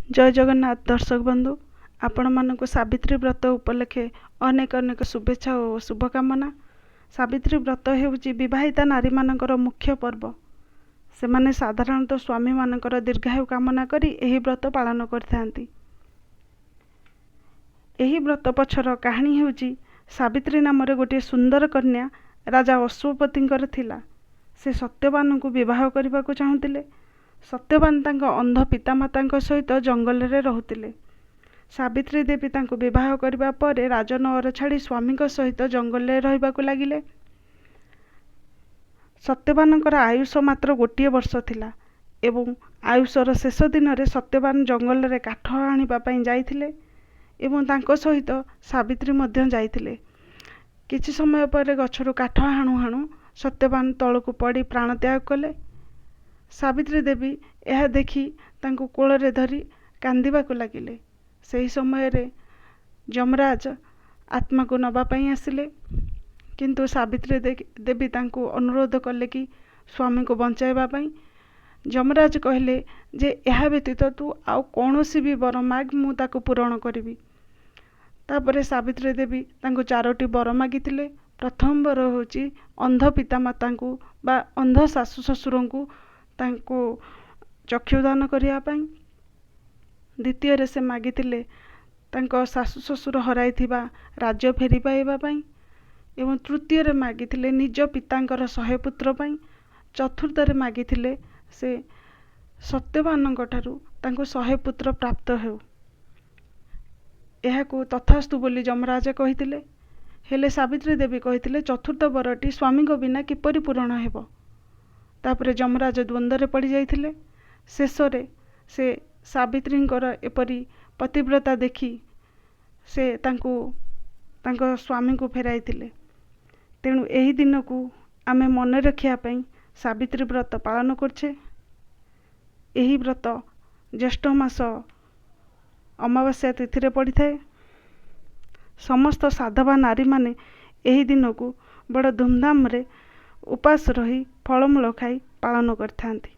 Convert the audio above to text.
ଜୟ ଜଗନ୍ନାଥ ଦର୍ଶକ ବନ୍ଧୁ, ଆପଣମାନଙ୍କୁ ସାବିତ୍ରୀ ବ୍ରତ ଉପଲକ୍ଷେ ଅନେକ ଅନେକ ଶୁଭେଚ୍ଛା ଓ ଶୁଭକାମନା। ସାବିତ୍ରୀ ବ୍ରତ ହେଉଛି ବିବାହିତା ନାରୀମାନଙ୍କର ମୁଖ୍ୟ ପର୍ବ। ସେମାନେ ସାଧାରଣତଃ ସ୍ୱାମୀମାନଙ୍କର ଦୀର୍ଘାୟୁ କାମନା କରି ଏହି ବ୍ରତ ପାଳନ କରିଥାନ୍ତି। ଏହି ବ୍ରତ ପଛର କାହାଣୀ ହେଉଛି, ସାବିତ୍ରୀ ନାମରେ ଗୋଟିଏ ସୁନ୍ଦର କନ୍ୟା ରାଜା ଅଶ୍ୱପତିଙ୍କର ଥିଲା। ସେ ସତ୍ୟବାନଙ୍କୁ ବିବାହ କରିବାକୁ ଚାହୁଁଥିଲେ। ସତ୍ୟବାନ ତାଙ୍କ ଅନ୍ଧ ପିତାମାତାଙ୍କ ସହିତ ଜଙ୍ଗଲରେ ରହୁଥିଲେ। ସାବିତ୍ରୀ ଦେବୀ ତାଙ୍କୁ ବିବାହ କରିବା ପରେ ରାଜନଅର ଛାଡ଼ି ସ୍ୱାମୀଙ୍କ ସହିତ ଜଙ୍ଗଲରେ ରହିବାକୁ ଲାଗିଲେ। ସତ୍ୟବାନଙ୍କର ଆୟୁଷ ମାତ୍ର ଗୋଟିଏ ବର୍ଷ ଥିଲା ଏବଂ ଆୟୁଷର ଶେଷ ଦିନରେ ସତ୍ୟବାନ ଜଙ୍ଗଲରେ କାଠ ଆଣିବା ପାଇଁ ଯାଇଥିଲେ ଏବଂ ତାଙ୍କ ସହିତ ସାବିତ୍ରୀ ମଧ୍ୟ ଯାଇଥିଲେ। କିଛି ସମୟ ପରେ ଗଛରୁ କାଠ ହାଣୁ ହାଣୁ ସତ୍ୟବାନ ତଳକୁ ପଡ଼ି ପ୍ରାଣତ୍ୟାଗ କଲେ। ସାବିତ୍ରୀ ଦେବୀ ଏହା ଦେଖି ତାଙ୍କୁ କୋଳରେ ଧରି କାନ୍ଦିବାକୁ ଲାଗିଲେ। ସେହି ସମୟରେ ଯମରାଜ ଆତ୍ମାକୁ ନେବା ପାଇଁ ଆସିଲେ, କିନ୍ତୁ ସାବିତ୍ରୀ ଦେବୀ ତାଙ୍କୁ ଅନୁରୋଧ କଲେ କି ସ୍ୱାମୀଙ୍କୁ ବଞ୍ଚାଇବା ପାଇଁ। ଯମରାଜ କହିଲେ ଯେ ଏହା ବ୍ୟତୀତ ତୁ ଆଉ କୌଣସି ବି ବର ମାଗ, ମୁଁ ତାକୁ ପୂରଣ କରିବି। ତାପରେ ସାବିତ୍ରୀ ଦେବୀ ତାଙ୍କୁ ଚାରୋଟି ବର ମାଗିଥିଲେ। ପ୍ରଥମ ବର ହେଉଛି ଅନ୍ଧ ପିତାମାତାଙ୍କୁ ବା ଅନ୍ଧ ଶାଶୁ ଶ୍ୱଶୁରଙ୍କୁ ତାଙ୍କୁ ଚକ୍ଷୁଦାନ କରିବା ପାଇଁ। ଦ୍ୱିତୀୟରେ ସେ ମାଗିଥିଲେ ତାଙ୍କ ଶାଶୁ ଶ୍ୱଶୁର ହରାଇଥିବା ରାଜ୍ୟ ଫେରି ପାଇବା ପାଇଁ ଏବଂ ତୃତୀୟରେ ମାଗିଥିଲେ ନିଜ ପିତାଙ୍କର 100 ପୁତ୍ର ପାଇଁ। ଚତୁର୍ଥରେ ମାଗିଥିଲେ ସେ ସତ୍ୟବାନଙ୍କ ଠାରୁ ତାଙ୍କୁ 100 ପୁତ୍ର ପ୍ରାପ୍ତ ହେଉ। ଏହାକୁ ତଥାସ୍ତୁ ବୋଲି ଯମରାଜ କହିଥିଲେ। ହେଲେ ସାବିତ୍ରୀ ଦେବୀ କହିଥିଲେ, ଚତୁର୍ଥ ବରଟି ସ୍ୱାମୀଙ୍କ ବିନା କିପରି ପୂରଣ ହେବ? ତାପରେ ଯମରାଜ ଦ୍ୱନ୍ଦ୍ୱରେ ପଡ଼ିଯାଇଥିଲେ। ଶେଷରେ ସେ ସାବିତ୍ରୀଙ୍କର ଏପରି ପତିବ୍ରତା ଦେଖି ସେ ତାଙ୍କୁ ତାଙ୍କ ସ୍ୱାମୀଙ୍କୁ ଫେରାଇଥିଲେ। ତେଣୁ ଏହି ଦିନକୁ ଆମେ ମନେ ରଖିବା ପାଇଁ ସାବିତ୍ରୀ ବ୍ରତ ପାଳନ କରୁଛେ। ଏହି ବ୍ରତ ଜ୍ୟେଷ୍ଠ ମାସ ଅମାବାସ୍ୟା ତିଥିରେ ପଡ଼ିଥାଏ। ସମସ୍ତ ସାଧବା ନାରୀମାନେ ଏହି ଦିନକୁ ବଡ଼ ଧୁମଧାମରେ ଉପାସ ରହି ଫଳମୂଳ ଖାଇ ପାଳନ କରିଥାନ୍ତି।